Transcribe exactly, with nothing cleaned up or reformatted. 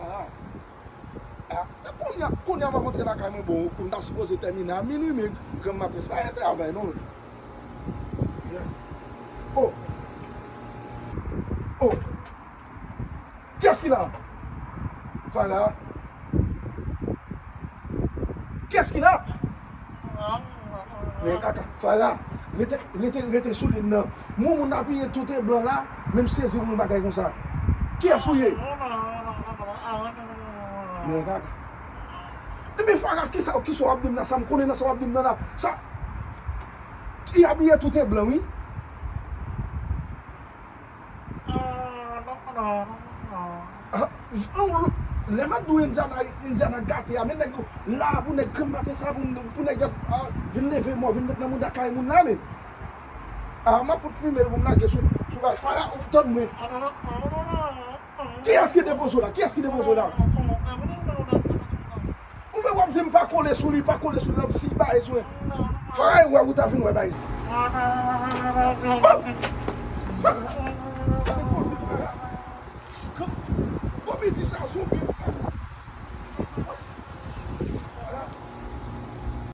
Ah. Ah, e kounye a, kounye a m ap antre lakay mwen, bon, m ta sipoze tèmine a minui, men granm maten, se pa yon travay, non. Oh. Oh. Kiyès ki la? Fara. Kiyès ki la? Men kaka, Fara, rete, rete, rete sou liy nan. Moun, moun apiye tout e blan la, men m sezi pou yon bagay konsa. Kiyès ou ye? Men kaka. Epi Fara, kisa, kisa w ap di m nan sa? M konnen nan sa w ap di m nan la. Sa, li apiye tout e blan, wi. Ah, lè m ap di w Indiana, Indiana gate a, men nèg yo la pou nèg granm maten sa, pou, pou nèg ap, ah, vin leve mò, vin met nan mouda kay moun la, men. Ah, m ap fout fimen l pou m lage sou, sou kay. Fara, tann mwen. Kiyès ki depoze w la? Kiyès ki depoze w la? Ou menm w ap di m pa kole sou li, pa kole sou li, l ap siy bagay sou mwen. Fara, wè ou ta vin wè bagay. Komedi sa zonbi.